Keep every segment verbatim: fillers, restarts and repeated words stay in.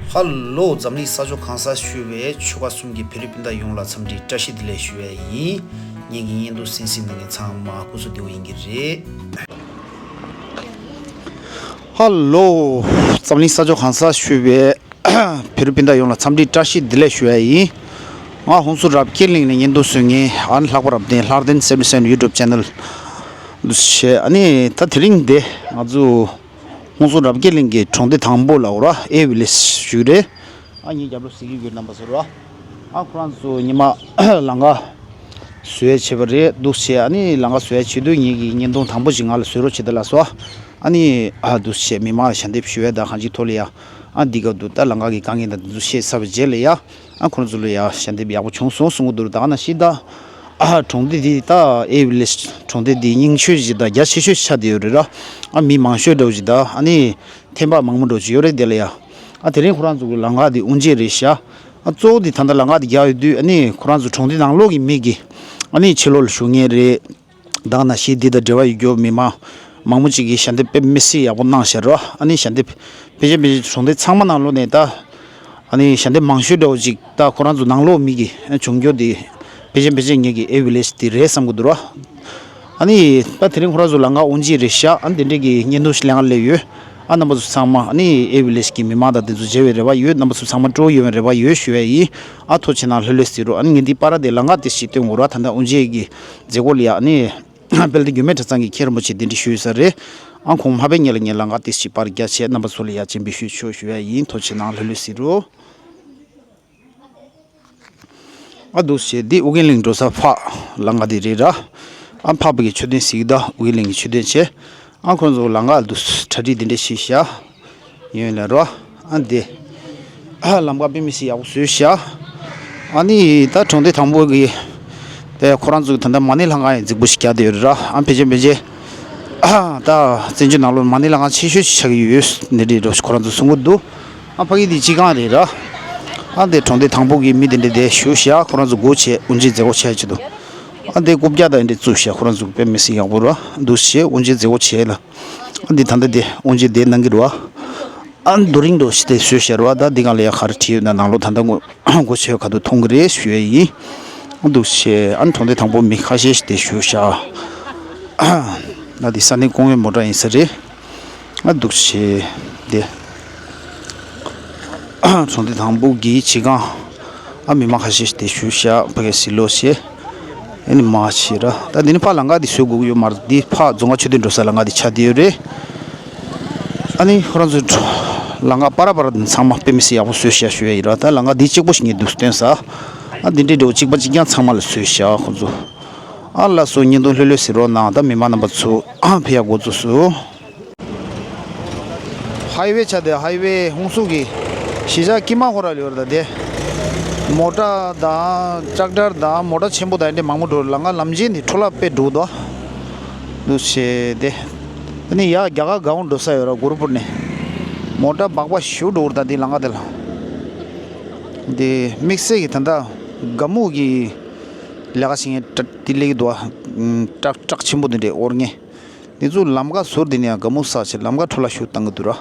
ཧ་ལོ། འཛམ་གླིང་ས་ཕྱོགས་གང་སར་བཞུགས་པའི་ཆོལ་ཁ་གསུམ་གྱི་བོད་རིགས་སྤུན་ཟླ་ཡོངས་ལ་འཚམས་འདྲི་བཀྲ་ཤིས་བདེ་ལེགས་ཞུ་ཡ་ཡིན། ངེད་ཀྱི་བརྙན་ཐུང་གསན་གཟིགས་གནང་མཁན་ཚང་མ་སྐུ་གཟུགས་བདེ་པོ་ཡིན་གྱི་རེད། ཧ་ལོ། འཛམ་གླིང་ས་ཕྱོགས་གང་སར་བཞུགས་པའི་བོད་རིགས་སྤུན་ཟླ་ཡོངས་ལ་འཚམས་འདྲི་བཀྲ་ཤིས་བདེ་ལེགས་ཞུ་ཡ་ཡིན། ང་ཧོན་སུར་རབ་རྒྱས་གླིང་ནས་བརྙན་ཐུང་བཟོ་མཁན་ཨ་ནི་ལྷག་པ་རབ་བརྟན་ལྷག་བརྟན་སེ་བེན་སེ་བེན་ཡུ་ཊུབ་ཆེ་ནལ་དུ་བྱས། ཨ་ནི་ད་དེ་རིང་འདི་ང་ཚོ་ཧོན་སུར་རབ་རྒྱས་གླིང་གི་གྲོང་སྡེ་དང་པོ་ལ་འོ་ར་ཨེ་ཝི་ལེཇ་ཞུ་རེད། ཨ་ངའི་རྒྱབ་ལོགས་གཟིགས་ཀྱི་ཡོད་རྣམ་པ་ཚོ་ར། ཨ་ཁོ་རང་ཚོ་ཉི་མ་ལམ་ཁ་བཟོ་ཡ་བྱེད་པ་རེད་འདུག་བྱས། ཨ་ནི་ལམ་ཁ་བཟོ་ཡ་བྱེད་དུས་ངེད་ཀྱི་བརྙན་ཐུང་དང་པོ་ཞིག་ང་ལ་བཟོ་རོགས་བྱེད་དང་ལབ་སོང་། ཨ་ནི་ཨ་འདུག་བྱས་མི་མང་ལ་ཞལ་འདེབས་ཞུ་ཡ་དང་གང་ཅིའི་ཐོག་ལ་ཡ། ཨ་འདི་སྐབས་དུ་ད་ལམ་ཁ་གི་དཀའ་ངལ་དང་འདི་ཚོ་བཤད་ཚར་བའི་རྗེས་ལ་ཡ། ཨ་ཁོ་རང་ཚོ་ལ་ཡ་ཞལ་འདེབས་ཡག་པོ་བྱུང་སོང་གསུང་གི་འདུག་ད་ག་ནང་བཞིན་ད་ཨ་གྲོང་སྡེ་འདི་ད་ཨེ་ཝི་ལེཇ་གྲོང་སྡེ་འདི་རྙིང་ཤོས་ཤིག་དང་རྒྱ་ཆེ་ཤོས་ཤིག་ཆགས་བསྡད་ཡོད་རེད་ར། ཨ་མི་མང་ཤོས་འདྲ་བོ་ཞིག་དང་ཨ་ནི་ཐེམ་པ་མང་པོ་འདྲ་བོ་ཞིག་ཡོད་རེད་དེ་ལ་ཡ། ཨ་དེ་རིང་ཁོ་རང་ཚོ་གི་ལམ་ཁ་འདི་དབུ་འབྱེད་རེད་ཤག་ཨ་གཙོ་བོ་འདི་ད་ལྟ་ལམ་ཁ་འདི་རྒྱག་ཡོད་དུས་ཨ་ནི་ཁོ་རང་ཚོ་གྲོང་སྡེ་ནང་ལོགས་ཀྱི་མི་གི་ཨ་ནི་ཕྱི་ལོགས་ལ་བཞུགས་མཁན་རེད། དང་ན་གཞིས་འདི་དང་འབྲེལ་བ་ཡོད་རྒྱུ་མི་མང་མང་པོ་ཅིག་གིས་ཞལ་འདེབས་དཔེ་མི་སྲིད་ཡག་པོ་གནང་ཤག་རོ། ཨ་ནི་ཞལ་འདེབས་ཕལ་ཆེར་ཕལ་ཆེར་གྲོང་སྡེ་ཚང་མ་ནང་ལོགས་ནས་ད་ཨ་ནི་ཞལ་འདེབས་མང་ཤོས་འདྲ་བོ་ཅིག་ད་ཁོ་རང་ཚོ་ནང་ལོགས་མི་གིས་བྱུང་རྒྱུ་དེ་ཕལ་ཆེར་ཕལ་ཆེར་ངེད་ཀྱི་ཨེ་ཝི་ལེཇ་དེ་རེད་བསམ་གི་འདུག་རོ། ཨ་ནི་ད་དེ་རིང་ཁོ་རང་ཚོ་ལམ་ཁ་དབུ་འབྱེད་རེད་ཤག་ཨ་ནི་དེ་འདྲས་ཀྱི་བརྙན་ཐུང་ཞིག་ལེན་ག་སླེབས་ཡོད། ཨ་རྣམ་པ་ཚོ་ཚང་མ་ཨ་ནི་ཨེ་ཝི་ལེཇ་གི་མི་མང་དང་དེ་ཚོ་མཇལ་བའི་རེ་བ་ཡོད། རྣམ་པ་ཚོ་ཚང་མ་སྤྲོ་པོ་ཡོང་བའི་རེ་བ་ཡོད་ཞུ་ཡ་ཡིན། ཨ་ཐུགས་རྗེ་གནང་ལྷོད་ལྷོད་གཟིགས་རོགས། ཨ་ནི་ངས་འདི་པར་དེ་ལམ་ཁ་དེ་ཞིག་སྟོན་དགོས་ར། ད་ལྟ་དབུ་འབྱེད་ཀྱི་མཛད་སྒོ་ལ་ཡ་ཨ་ནི་དཔལ་ལྡན་རྒྱུད་སྨད་གྲྭ་ཚང་གི་མཁན་རིན་པོ་ཆེ་གདན་འདྲེན་ཞུས་ཡོད་ས་རེད། ཨ་ཁོང་མ་ཕེབས་སྔོན་ལ་ངས་ལམ་ཁ་དེ་ཞིག་པར་རྒྱག་བྱས་རྣམ་པ་ཚོ་ལ་ཡ་སྤྱན་འབུལ་ཞུས་ཆོག་ཞུ་ཡ་ཡིན། ཐུགས་རྗེ་གནང་ལྷོད་ལྷོད་གཟིགས་རོགས། ཨ་འདུག་སེ་འདི་ཨོ་རྒྱན་གླིང་འགྲོ་ས་ཕག་ལམ་ཁ་འདི་རེད་ར། ཨ་ཕག་པའི་མཆོད་རྟེན་གཟིགས་ད་ཨོ་རྒྱན་གླིང་གི་མཆོད་རྟེན་བྱས། ཨ་ཁོང་ཚོ་ལམ་ཁ་འདུག་གྲ་སྒྲིག་འདི་འདྲས་བྱས་ཤག་ཡོད་ལ་རོ། ཨ་འདི་ཨ་ལམ་ཁ་དཔེ་མི་སྲིད་ཡག་པོ་བཟོས་ཤག་ཨ་ནི་ད་གྲོང་སྡེ་དང་པོ་གི་དེ་ཁོ་རང་ཚོ་གི་ད་ལྟ་མ་ཎི་ལྷ་ཁང་ཡང་རྫིག་པོ་ཞིག་རྒྱག་བསྡད་ཡོད་རེད་ར། ཨ་ཕལ་ཆེར་ཕལ་ཆེར་ཨ་ད་བཙན་བྱོལ་ནང་ལོགས་མ་ཎི་ལྷ་ཁང་ཆེ་ཤོས་ཤིག་ཆགས་ཀྱི་ཡོད་འདི་འདྲས་རོ་ཁོ་རང་ཚོ་གསུང་གི་འདུག་ཨ་ཕ་གི་འདི་སྤྱི་ཁང་རེད་ར། ཨ་འདི་གྲོང་སྡེ་དང་པོ་གི་མི་དེ་འདྲས་དེ་བཞུགས་ཤག་ཁོ་རང་ཚོ་སྒོ་ཕྱེ་དབུ་འབྱེད་མཛད་སྒོ་བྱེད་ཀྱི་འདུག་ཨ་འདི་རྐུབ་བཀྱག་དང་འདི་བཙུགས་ཤག་ཁོ་རང་ཚོ་དཔེ་མི་སྲིད་ཡག་པོ་ར་འདུག་སེ་དབུ་འབྱེད་མཛད་སྒོ་བྱེད་ལ། ཨ་འདི་ད་ལྟ་འདི་དབུ་འབྱེད་འདི་གནང་གི་རེད་བ། ཨ་རྡོ་རིང་འདྲ་ཞིག་དེ་བཟོས་ཤག་རེད་བ། ད་འདི་སྒང་ལ་ཡ་ག་རེ་བྲིས་ཡོད་ན་ནང་ལོགས་ད་ལྟ་སྒོ་ཕྱེ་ག་དུས་མཐོང་གི་རེད་ཞུ་ཡ་ཡིན། ཨ་འདུག་སེ་ཨ་གྲོང་སྡེ་དང་པོ་མི་ཁ་ཤས་ཤིག་དེ་བཞུགས་ཤག་ཨ་འདི་ས་གནས་ཀོང་ཡོལ་མོ་ཊ་ཡིན་ས་རེད། ཨ་འདུག་སེ་དེ་གྲོང་སྡེ་དང་པོ་གི་སྤྱི་ཁང་ཨ་མི་མང་ཁ་ཤས་ཤིག་དེ་བཞུགས་ཤག་ཕ་གི་ཟི་ལོ་ཞེས་ཨ་ནི་མ་ཤེས་ར། ད་འདི་ནི་ཕ་ལམ་ཁ་འདི་བཟོ་དགོས་ཀྱི་ཡོད་མ་རེད། འདི་ཕ་རྫོང་ཁ་མཆོད་རྟེན་འགྲོ་ས་ལམ་ཁ་འདི་ཆགས་བསྡད་ཡོད་རེད། ཨ་ནི་ཁོ་རང་ཚོའི་ལམ་ཁ་པར་པར་འདི་ཚང་མ་དཔེ་མི་སྲིད་ཡག་པོ་བཟོས་ཤག་ཞུ་ཡ་ཡིན་ར། ད་ལམ་ཁ་འདི་གཅིག་པོ་ཞིག་ངས་འདུག་སྟོན་ས། ཨ་འདི་འདྲའི་འགྲོ་གཅིག་པ་གཅིག་རྐྱང་ཚང་མ་ལ་བཟོས་ཤག་ཁོ་ཚོ། ཨ་ལགས་སོ། བརྙན་ཐུང་ལྷོད་ལྷོད་གཟིགས་རོགས་གནང་། ད་མི་མང་རྣམ་པ་ཚོ་ཨ་ཕེབས་ཡག་འགོ་བཙུགས་སོང་། ཧའི་ཝེ་ཆ་དེ་ཧའི་ཝེ་ཧུན་སུར་གྱི་གཞིས་ཆགས་ཀྱི་མ་ཧོ་ར་ལ་ཡོད་རེད་ད་དེ། མོ་ཊ་དང་ཊག་ཊར་དང་མོ་ཊ་ཆེན་པོ་དང་འདི་མང་པོ་འགྲོ་རེད། ལམ་ཁ་ལམ་ཆེན་འདི་འཕྲོ་བརླག་དཔེ་འགྲོ་འདུག་འདུག་བྱས་ཏེ། ཨ་ནི་ཡ་རྒྱ་གར་གང་འགྲོ་ས་ཡོད་ར་གུ་རུ་པུར་ནས། མོ་ཊ་སྦག་སྦག་ཞུ་འགྲོ་རེད་ད་འདི་ལམ་ཁ་དེ་ལ། འདི་དམིགས་བསལ་གྱི་ད་ལྟ་དགའ་མོ་གི་ལས་ཀ་བྱེད་མཁན་ཊ་འདི་སླེབས་ཀྱི་འདུག་ཨ། ཊག་ཊག་ཆེན་པོ་འདི་འདྲས་དབོར་མཁན། འདི་ཚོ་ལམ་ཁ་ཟུར་འདི་ནས་ཡང་དགའ་མོ་བསགས་བྱས་ལམ་ཁ་འཕྲོ་བརླག་ཞུ་བཏང་གི་འདུག་ར།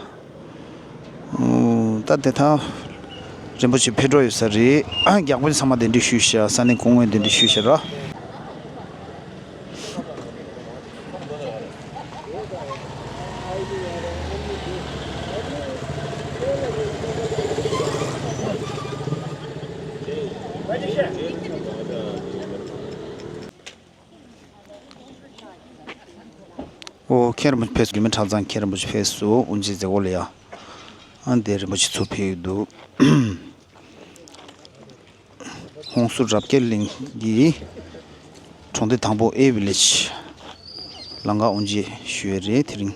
ཨོ། ད་དེ་ཐང་རིན་པོ་ཆེ་ཕེབས་འགྲོ་ཡོད་ས་རེད། རྒྱག་པོ་ཚང་མ་གདན་འདྲེན་ཞུས་ཤག་ས་གནས་སྐུ་ངོ་གདན་འདྲེན་ཞུས་ཤག་ར། ཨོ། མཁན་རིན་པོ་ཆེ་ཕེབས་སོང་། རྒྱུད་སྨད་གྲྭ་ཚང་མཁན་རིན་པོ་ཆེ་ཕེབས་སོང་། དབུ་འབྱེད་མཛད་སྒོ་ལ་ཡ། ཨ་འདིར་རིན་པོ་ཆེ་ཚུར་ཕེབས་ཡོད་འདུག་ཧོན་སུར་རབ་རྒྱས་གླིང་གི་གྲོང་སྡེ་དང་པོ་ཨེ་ཝི་ལེཇ་ལམ་ཁ་དབུ་འབྱེད་ཞུས་རེད་དེ་རིང་།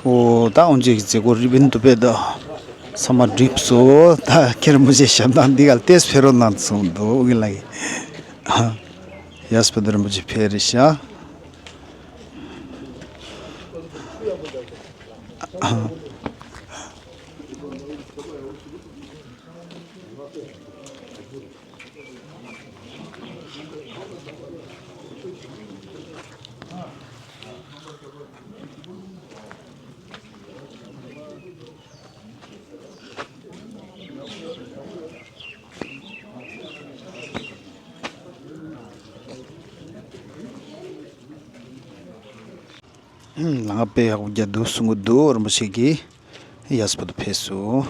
ཨོ་ད་འོན་ཅིག་མཛད་སྒོ་རི་བན་དུ་པེ་ད་ཚང་མ་འགྲིགས་སོ། ད་ཁྱེད་རང་མུ་ཆེ་ཞབས་ཏང་འདི་ག་ལ་ཏེས་ཕེ་རོ་ནང་སོང་འདུག་གི་ལ་ཡི། ཡས་པ་ད་རིན་པོ་ཆེ་ཕེ་རེ་ཤ། ལང་པའི་ཡག་པོ་རྒྱ་འདུག་གསུང་གི་འདུག་རིན་པོ་ཆེ་གིས་ཡས་པ་དུ་ཕེབས་སོ།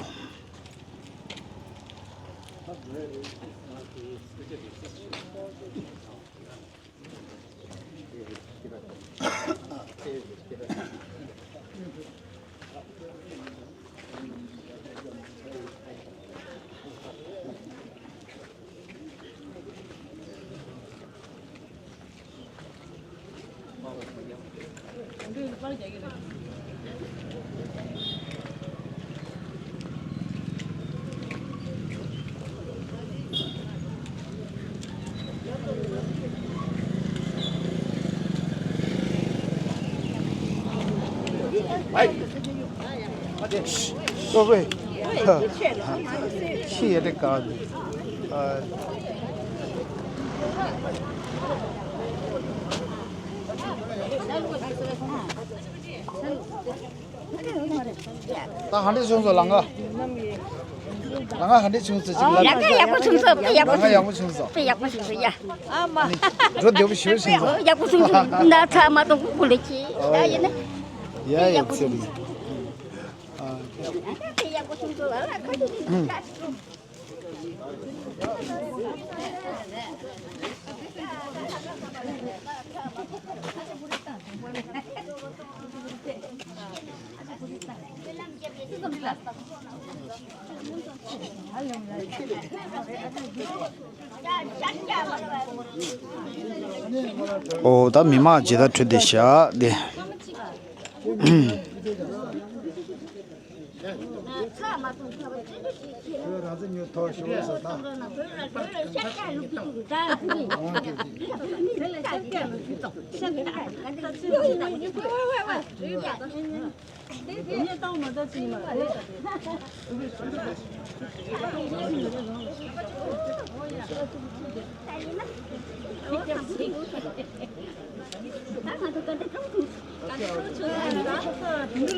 ཤི་ཡ་དེ་ག་ཨ། ད་ག་འདྲ་བྱུང་སོང་ལམ་ཁ། ལམ་ཁ་ག་འདྲ་བྱུང་སོང་ཅིག་ལབ། ལམ་ཁ་ཡག་པོ་བྱུང་སོང་། དཔེ་ཡག་པོ་ལམ་ཁ་ཡག་པོ་བྱུང་སོང་། དཔེ་ཡག་པོ་བྱུང་སོང་ཡ། ཨ་མ། འགྲོ་བདེ་པོ་ཞེ་པོ་བྱུང་སོང་། ཡག་པོ་བྱུང་སོང་། ན་ཚ་མ་གཏོང་ཀུ་ཀུ་ལེ་ཅི། ད་ཡིན་ན། ཡ་ཡ་ཚེ་རིང་། ཨ། དཔེ་ཡག་པོ་བྱུང་སོང་། ལམ་ཁ་ཁ་ཤས་ཅིག་ཨོ་ད་མི་མང་ཇི་ལྟར་འཕྲོད་དེ་བཞག་དེ།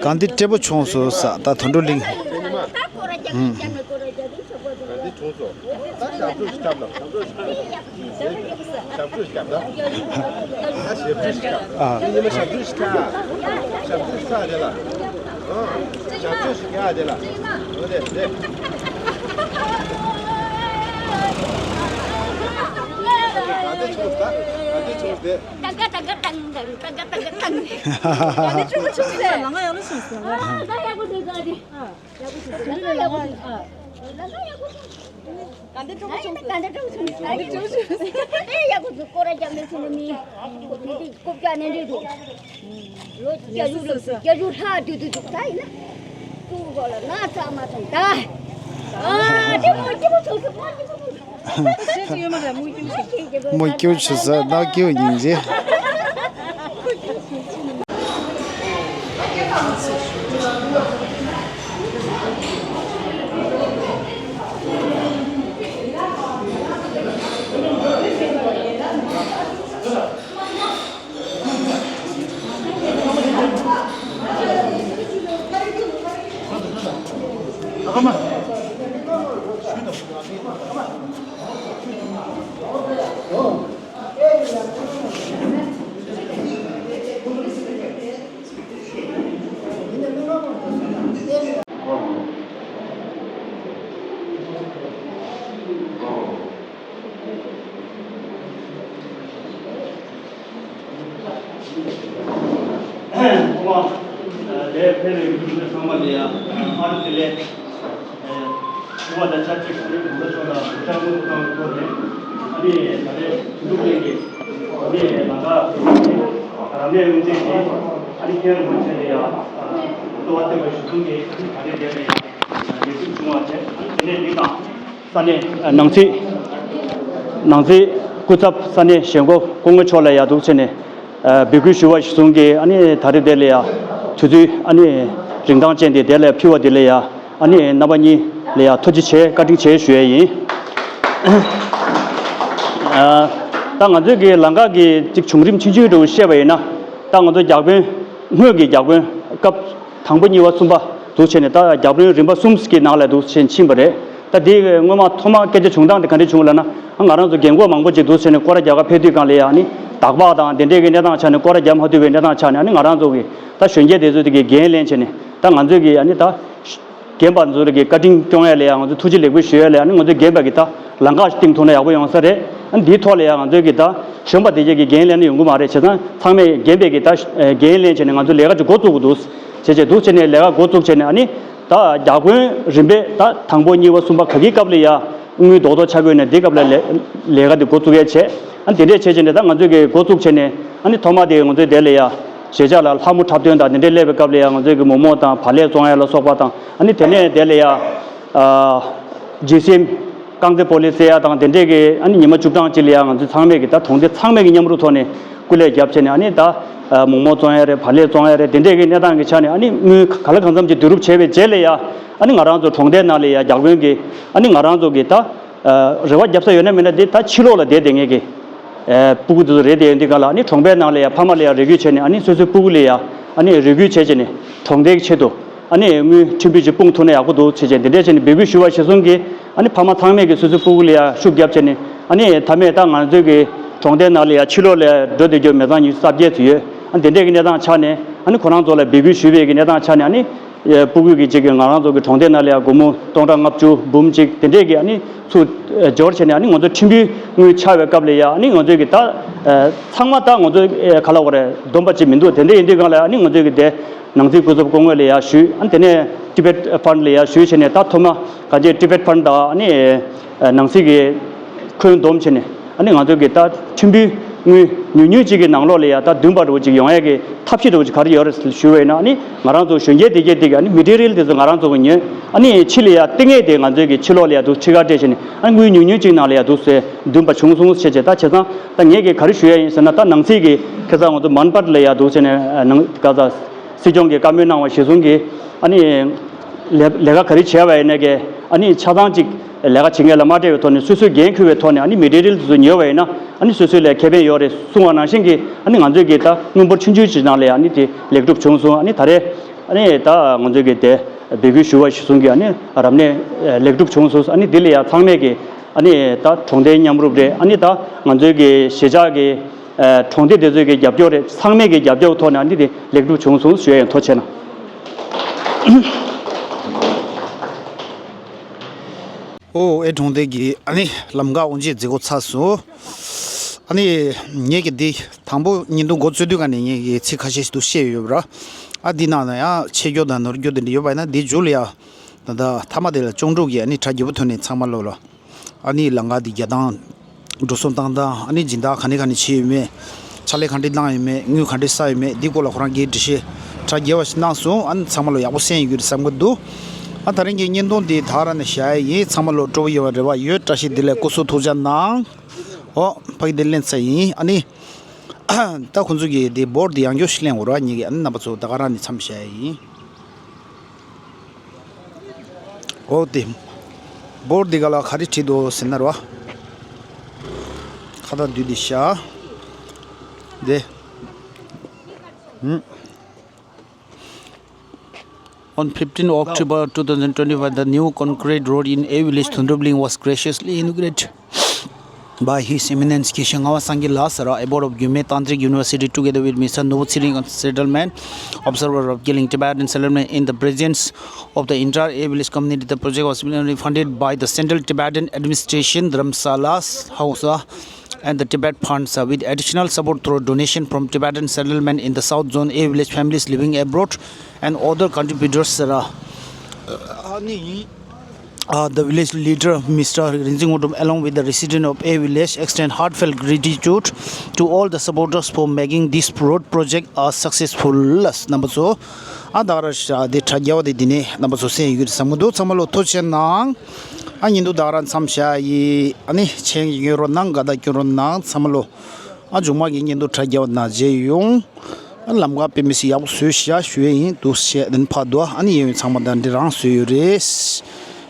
གང་འདི་སྤྲེལ་པོ་བྱུང་སོང་ས་ད་དོན་གྲུབ་གླིང་། ཨུམ། གང་འདི་བྱུང་སོང་། ད་ཞབས་བྲོ་ཞིག་རྒྱབ་ན་ཞབས་བྲོ་ཞིག་རྒྱབ། ཞབས་བྲོ་ཞིག་རྒྱབ་ད། ད་ཞབས་བྲོ་ཞིག་རྒྱབ། ཨ། ཉི་མ་ཞབས་བྲོ་ཞིག་རྒྱབ། ཞབས་བྲོ་ཞིག་རྒྱབ་དེ་ལ། ཨོ། ཞབས་བྲོ་ཞིག་རྒྱབ་དེ་ལ། འོ་དེ་དེ། ག་དེ་ཆུང་ད། ག་དེ་ཆུང་དེ། ཏང་ཀ་ཏང་ཀ་ཏང་ཏང་ཏང་ཀ་ཏང་ཀ་ཏང་། ག་དེ་ཆུང་ཆུང་ཟེར། ལམ་ཁ་ཡག་ལོ་ཆུང་ཟེར། ཨ། ད་ཡག་པོ་འདུག་ག་དེ། ཡག་པོ་ཆུང་ཟེར། ལམ་ཁ་ཡག་པོ་ཆུང་ཟེར། ལམ་ཁ་ཡག་པོ་ཆུང་ཟེར། ག་འདི་སྤྲོ་པོ་ཆུང་ཟེར། ག་འདི་སྤྲོ་པོ་ཆུང་ཟེར། ག་འདི་སྤྲོ་པོ་ཆུང་ཟེར། ཨེ་ཡག་པོ་འདུག་སྐོར་ར་རྒྱབ་ནས་ཚུར་ནས་མི། ཀོ་ཏི་ཏི་ཀོ་བཅའ་ནས་འདྲེ་འདུག་ལོ་བརྒྱད་ཅུ་ལོ་བརྒྱད་ཅུ་ལྷག་སྡོད་དུ་འདུག་ད་ཡིན་ན། ཏུ་གོ་ལ་ན་ཚ་མ་ཐོན་ད། ཨ་དེ་མོ་སྐྱིད་པོ་ཆུང་ཟེར། མོ་སྐྱིད་པོ་ཆུང་ཟེར། ཤེས་ཀྱི་ཡོད་མ་རེད། མོ་སྐྱིད་པོ་ཆུང་ཟེར། མོ་སྐྱིད་པོ་ཆུང་ཟེར། ནག་སྐྱིད་པོ་སྙིང་རྗེ། ཐོག་མར་དེར་ཕེབས་པའི་མི་ཚང་མ་ལ་ཡང་ཨ་རུ་དེ་ལས། ཞུ་བ་དང་ཆབས་ཅིག་ག་རེ་དགོངས་པ་ཆོག་དང་བྱ་དངོས་སུ་བཏང་བའི་ཐོག་ནས་ཨ་ནི་ད་རེས་ཆུ་འབྲུག་གླིང་གི་ཨ་ནི་ལམ་ཁ་རབ་གནས་དབུ་འབྱེད་ཀྱི་ཨ་ནི་མཁན་རིན་པོ་ཆེ་ལ་ཡང་གསོལ་བ་བཏབ་པ་ཞུ་གསུང་གིས་ཨ་ནི་ད་རེས་དེ་ལ་ཡང་ལས་འགུལ་བྱུང་བ་བྱས། ཨ་ནི་དེ་ནས་འདི་དང་ས་གནས་ནང་སྲིད་ནང་སྲིད་སྐུ་ཚབ་ས་གནས་གཞན་སྐོར་སྐུ་ངོ་མཆོག་ལ་ཡང་འདུག་བྱས་ནས། ཨ་འབོད་སྐུལ་ཞུ་བ་ཞུ་གསུང་གིས་ཨ་ནི་ད་རེས་དེ་ལ་ཡང་དུས་ཚོད་ཨ་ནི་རིན་ཐང་ཅན་དེ་དེ་ལ་ཕུལ་བ་དེ་ལ་ཡང་ཨ་ནི་རྣམ་པ་གཉིས་ལ་ཡང་ཐུགས་རྗེ་ཆེ་བཀའ་དྲིན་ཆེ་ཞུ་ཡས་ཡིན། ཨ་ད་ང་ཚོའི་གི་ལམ་ཁ་གི་ཅིག་བྱུང་རིམ་ཆུང་ཆུང་དུ་བཤད་པ་ཡིན་ན། ད་ང་ཚོ་བརྒྱ་དཔོན་སྔོན་གྱི་བརྒྱ་དཔོན་སྐབས་དང་པོ་གཉིས་པ་གསུམ་པ་འདུག་བྱས་ནས་ད་བརྒྱ་དཔོན་རིམ་པ་གསུམ་གྱི་ནང་ལ་འདུག་བྱས་ཕྱིན་པ་རེད། ད་དེ་སྔོན་མ་ཐོག་མ་སྐད་ཆ་བྱུང་སྟངས་དེ་ག་འདྲ་བྱུང་ལབ་ན། ང་རང་ཚོ་རྒན་གོག་མང་པོ་ཅིག་འདུག་བྱས་ནས་སྐོར་ར་རྒྱག་ག་ཕེབས་དུས་སྒང་ལ་ཡ་ནི་དག་པ་དང་དེ་འདྲས་ཀྱི་གནས་སྟངས་ཆ་ནས་སྐོར་ར་རྒྱག་མ་ཐུབ་པའི་གནས་སྟངས་ཆ་ནས་ཨ་ནི་ང་རང་ཚོ་གི་ད་གཞོན་སྐྱེས་དེ་ཚོ་དེ་གའི་འགན་ལེན་བྱས་ནས་ད་ང་ཚོས་གི་ཨ་ནི་ད་རྒན་པ་ཚོ་གི་བཀའ་དྲིན་སྐྱོང་ཡ་ལ་ཡ་ང་ཚོ་ཐུགས་རྗེ་ལེགས་འབུལ་ཞུ་ཡ་ལ་ཡ་ཨ་ནི་ང་ཚོའི་རྒན་པ་གི་ད་ལམ་ཁ་ཞིག་བཏིང་ཐུབ་ན་ཡག་པོ་ཡོང་ས་རེད། ཨ་ནི་འདིའི་ཐོག་ལ་ཡ་ང་ཚོས་གི་ད་གཞོན་པ་དེ་གའི་གི་འགན་ལེན་ན་ཡོང་གི་མ་རེད། བྱས་ཙང་ཚང་མས་རྒན་པའི་གི་ད་འགན་ལེན་བྱས་ནས་ང་ཚོ་ལས་ཀ་ཅིག་འགོ་བཙུགས་དགོས་འདུག་བྱས་བྱས་འདུག་བྱས་ནས་ལས་ཀ་འགོ་བཙུགས་བྱས་ནས་ཨ་ནི། ད་བརྒྱ་དཔོན་རིམ་པས་ད་དང་པོ་གཉིས་པ་གསུམ་པ་ག་གི་སྐབས་ལ་ཡ་དངུལ་རྡོག་རྡོག་ཆགས་དགོས་ནས་འདི་སྐབས་ལ་ལས་ལས་ཀ་འདི་འགོ་བཙུགས་ཡས་བྱས། ཨ་དེ་འདྲས་བྱས་བྱས་ནས་ད་ང་ཚོས་ཀྱི་འགོ་བཙུགས་བྱས་ནས་ཨ་ནི་ཐོག་མ་དེ་ང་ཚོས་དེ་ལ་ཡ་གཞིས་ཆགས་ལ་ལྷ་མོ་འཁྲབ་སྟོན་དང་དེ་འདྲས་སླེབས་པའི་སྐབས་ལ་ཡ་ང་ཚོས་ཀྱི་མོག་མོག་དང་བག་ལེབ་བཙོང་ཡ་ལ་སོགས་པ་དང་ཨ་ནི་དེ་ནས་དེ་ལ་ཡ་ཨ་ཇི་སི་ཨེམ་རྐང་རྩེད་སྤོ་ལོ་རྩེ་ཡ་དང་དེ་འདྲས་ཀྱི་ཨ་ནི་ཉི་མ་བཅུ་གྲངས་ཅིག་ལ་ཡ་ང་ཚོས་ཚང་མས་ཀྱི་ད་གྲོང་སྡེ་ཚང་མས་ཀྱི་མཉམ་རུབ་ཐོག་ནས་སྐུ་ལས་བརྒྱབ་བྱས་ནས་ཨ་ནི་ད་མོག་མོག་བཙོང་ཡ་རེད། བག་ལེབ་བཙོང་ཡ་རེད། དེ་འདྲས་ཀྱི་གནས་སྟངས་ཀྱི་ཆ་ནས་ཨ་ནི་དངུལ་ག་ལ་གང་འཚམ་ཅིག་བསྡུ་རུབ་བྱས་པའི་རྗེས་ལ་ཡ། ཨ་ནི་ང་རང་ཚོ་གྲོང་སྡེའི་ནང་ལ་ཡ་བརྒྱ་དཔོན་གྱི་ཨ་ནི་ང་རང་ཚོ་གི་ད་རེ་བ་རྒྱབ་ས་ཡོད་ན་མེད་ན་དེ་ད་ཕྱི་ལོགས་ལ་བསྡད་བསྡད་མཁན་གྱི་སྤུ་གུ་དེ་ཚོ་རེད། དེ་ཡིན་དུས་ག་ལ་ཨ་ནི་གྲོང་པའི་ནང་ལ་ཡ་ཕ་མ་ལ་ཡ་རེ་སྐུལ་བྱས་ནས་ཨ་ནི་སོ་སོའི་སྤུ་གུ་ལ་ཡ་ ཨ་ནི་རེ་སྐུལ་བྱས་བྱས་ནས་གྲོང་སྡེའི་ཆེད་དུ་ཨ་ནི་དངུལ་ཁྲིམས་དཔོན་ཅིག་སྤུངས་ཐུབ་ན་ཡག་པོ་འདུག་བྱས་བྱས་འདི་འདྲས་བྱས་ནས་འབོད་སྐུལ་ཞུ་བ་གཞིར་བཟུང་གིས་ཨ་ནི་ཕ་མ་ཚང་མས་ཀྱི་སོ་སོའི་སྤུ་གུ་ལ་ཡ་ཤུགས་བརྒྱབ་བྱས་ནས་ཨ་ནི་མཐའ་མའི་ད་ང་ཚོའི་གི་གྲོང་སྡེ་ནང་ལ་ཡ་ཕྱི་ལོགས་ལ་ཡ་འགྲོ་བསྡད་རྒྱུ་མི་ཚང་ཉི་ཤུ་རྩ་བརྒྱད་ཙམ་ཡོད། ཨ་འདི་འདྲས་ཀྱི་གནས་སྟངས་ཆགས་ནས་ཨ་ནི་ཁོ་རང་ཚོ་ལ་འབོད་སྐུལ་ཞུས་པའི་གི་གནས་སྟངས་ཆགས་ནས་ཨ་ནི་སྤུ་གུ་གི་གཅིག་གི་ང་རང་ཚོ་གི་གྲོང་སྡེ་ནང་ལ་ཡ་སྒོར་མོ་སྟོང་ཕྲག་ལྔ་བཅུ་འབུམ་གཅིག་དེ་འདྲས་ཀྱི་ཨ་ནི་ཚུར་འབྱོར་བྱས་ནས་ཨ་ནི་ང་ཚོ་ཁྲིམས་དཔོན་དངུལ་ཆག་པའི་སྐབས་ལ་ཡ་ཨ་ནི་ང་ཚོའི་གི་ད་ཚང་མ་ད་ང་ཚོ་ག་ལ་བ་རེད་བསྡོམས་པ་ཅིག་མི་འདུག་དེ་འདྲས་ཡིན་དུས་སྒང་ལ་ཨ་ནི་ང་ཚོའི་གི་དེ་ནང་སྲིད་སྐུ་ཚབ་སྐུ་ངོ་ལ་ཡ་ཞུས། ཨ་ནི་དེ་ནས་Tibet Fund ལ་ཡ་ཞུས་བྱས་ནས་ད་ཐོག་མ་ག་ཅེ་Tibet Fund དང་ཨ་ནི་ནང་སྲིད་ཀྱི་ཁོན་བསྡོམས་བྱས་ནས་ཨ་ནི་ང་ཚོའི་གི་ད་ཁྲིམས་དཔོན་དངུལ་ཉུང་ཉུང་ཅིག་གི་ནང་ལོགས་ལ་ཡ་ད་བདུན་པ་འདྲ་བོ་ཅིག་ཡོང་ཡ་གི་ཐབས་ཤེས་འདྲ་བོ་ཅིག་ག་རེ་ཡོད་རེད་ཞུས་པ་ཡིན་ན་ཨ་ནི་ང་རང་ཚོ་གཞོན་སྐྱེས་དེ་གས་དེ་གི་ཨ་ནི་material དེ་ཚོ་ང་རང་ཚོ་གི་ཉོས། ཨ་ནི་ཕྱི་ལ་ཡ་ལྟེ་གནས་དེ་ང་ཚོའི་གི་ཕྱི་ལོགས་ལ་ཡ་འདུག་ཁྲི་ཁར་སྤྲད་བྱས་ནས་ཨ་ནི་དངུལ་ཉུང་ཉུང་ཅིག་ནང་ལ་ཡ་འདུག་སེ་བདུན་པ་བྱུང་སོང་ཞེས་བྱས། ད་བྱས་ཙང་ད་ངས་གི་ག་རེ་ཞུ་ཡ་ཡིན་ཟེར་ན་ད་ནང་སྲིད་གི་ཁ་སང་ང་ཚོ་མན་པར་ལ་ཡ་འདུག་ཟེར་ནས་ནང་ག་ས་སྲིད་སྐྱོང་གི་བཀའ་མོལ་གནང་བ་གཞིར་བཟུང་གིས་ཨ་ནི་ལས་ལས་ཀ་ག་རེ་བྱས་པ་ཡིན་ན་གི་ཨ་ནི་ཆ་ཚང་ཅིག་ལས་ཀ་བྱེད་མཁན་ལ་མ་སྤྲད་པའི་ཐོག་ནས་སོ་སོས་འགན་འཁུར་བའི་ཐོག་ནས་ཨ་ནི་material དེ་ཚོ་ཉོས་པ་ཡིན་ན་ཨ་ནི་སོ་སོའི་ལ་ཁེ་ཕན་ཡོད་རེད་གསུངས་པ་ནང་བཞིན་གྱི་ཨ་ནི་ང་ཚོས་གི་ད་དངུལ་འབོར་ཆུང་ཆུང་ཅིག་ནང་ལ་ཨ་ནི་དེ་ལེགས་གྲུབ་བྱུང་སོང་། ཨ་ནི་ད་རེས་ཨ་ནི་ད་ང་ཚོས་གི་དེ་འབོད་སྐུལ་ཞུ་བ་གཞིར་བཟུང་གི་ཨ་ནི་རབ་གནས་ལེགས་གྲུབ་བྱུང་སོང་། ཨ་ནི་དེ་ལ་ཡང་ཚང་མས་གི་ཨ་ནི་ད་གྲོང་སྡེའི་མཉམ་རུབ་རེད། ཨ་ནི་ད་ང་ཚོའི་གི་གཞིས་ཆགས་གི་གྲོང་སྡེ་དེ་ཚོའི་གི་རྒྱབ་སྐྱོར་རེད། ཚང་མས་གི་རྒྱབ་སྐྱོར་ཐོག་ནས་ཨ་ནི་དེ་ལེགས་གྲུབ་བྱུང་སོང་ཞུ་ཡ་ཡིན། ཐུགས་རྗེ་གནང་། ཨོ་ཨེ་གྲོང་སྡེ་གི་ཨ་ནི་ལམ་ཁ་དབུ་འབྱེད་མཛད་སྒོ་ཚར་སོང་། ཨ་ནི་ངས་གི་འདི་དང་པོ་བརྙན་ཐུང་འགོ་བཙུགས་དུས་ག་ནས་ངས་གི་ཚིག་ཁ་ཤས་ཤིག་ཏུ་བཤད་ཡོད་པ་ར། ཨ་འདི་ནང་ན་ཡང་ཆེ་སྐྱོ་དང་ནོར་སྐྱོ་དེ་འདྲ་ཡོད་པ་ཡིན་ན་འདི་མཇུག་ལ་ཡང་ད་ལྟ་མཐའ་མ་དེ་ལ་ཅོང་ཀྲུག་གི་ཨ་ནི་གྲ་རྒྱས་པོ་ཐོན་ནས་ཚང་མ་ལོ་ལོ། ཨ་ནི་ལམ་ཁ་འདི་རྒྱག་སྟངས་འགྲོ་སོང་བཏང་སྟངས་ཨ་ནི་སྦྱིན་བདག་ག་ནས་ག་ནས་བྱས་ཡོད་མེད། ཕྱག་ལས་ག་འདྲས་གནང་ཡོད་མེད། དངུལ་ག་འདྲས་བསགས་ཡོད་མེད། འདི་སྐོར་ལ་ཁོ་རང་གིས་འགྲེལ་བཤད་གྲ་རྒྱས་པ་ཞིག་གནང་སོང་། ཨ་ནི་ཚང་མ་ལོ་ཡག་པོ་གསན་ཡོད་ཀྱི་རེད་བསམ་གྱི་འདུག་ཨ་ད་རིང་གི་བརྙན་ཐུང་འདི་ད་ག་རང་ནས་བཞག་ཡ་ཡིན། ཚང་མ་ལོ་སྤྲོ་པོ་ཡོང་བའི་རེ་བ་ཡོད། བཀྲ་ཤིས་བདེ་ལེགས། སྐུ་གཟུགས་ཐུགས་ཅག་གནང་། ཨོ་ཕ་གི་འདི་ལེན་ཚར་ཡིན། ཨ་ནི་ད་ཁོང་ཚོ་གི་འདི་བོར་འདི་ཡང་བསྐྱར་ཞིག་ལེན་དགོས་ར་ཉིད་ཀྱི། ཨ་ནི་རྣམ་པ་ཚོ་ད་ག་རང་ནས་མཚམས་བཞག་ཡ་ཡིན། ཨོ་དེ། བོར་འདི་ག་ལ་ག་རེ་བྲིས་འདུག་ཟེར་ན་ར། ཁ་བཏགས་བསྡུས་ཏེ་བཞག་དེ། ཧུམ། On fifteen October two thousand twenty-five, the new concrete road in A Village, Thundrupling was graciously inaugurated by His Eminence Geshe Ngawang Sangye Lasara, Abbot of Gyumye Tantric University, together with Mister Nobu Tsiring, a settlement observer of Gyalling Tibetan settlement, in the presence of the entire A Village community. The project was funded by the Central Tibetan Administration, Dharamsala, Hausa, and the Tibet Funds, uh, with additional support through donation from Tibetan settlement in the South Zone, A Village families living abroad, and other contributors, uh, uh, the village leader, Mister Rinzing Ngudum, along with the resident of A Village, extend heartfelt gratitude to all the supporters for making this road project a successful. Number two, ཨ་ད་ར་ཤ་དེ་དྲ་རྒྱ་བ་དེ་དེ་ནས་རྣམ་པ་ཚོ་གསན་ཡོད་ཀྱི་རེད་བསམ་གྱི་འདུག་ཚང་མ་ལོ་ཐུགས་རྗེ་གནང་། ཨ་ཉིན་དུ་ད་ར་མཚམས་བཞག་ཡི། ཨ་ནི་མཆན་ཡོད་རོགས་གནང་། དགའ་ད་སྐྱོན་རོགས་གནང་། ཚང་མ་ལོ་ཨ་མཇུག་མ་གི་ཉིན་དུ་དྲ་རྒྱ་བ་ན་མཇལ་ཡོང་། ཨ་ལམ་ཁ་དཔེ་མི་སྲིད་ཡག་པོ་བཟོས་ཤག་ཞུ་ཡས་ཡིན་འདུག་བཤད་དེ་ནི་ཕར་འདུག་ཨ་ནི་ཡིན་ཡང་ཚང་མ་ད་འདི་རང་བཟོས་ཡོད་རེད།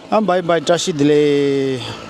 ཨ་བྷའི་བྷའི། བཀྲ་ཤིས་བདེ་ལེགས།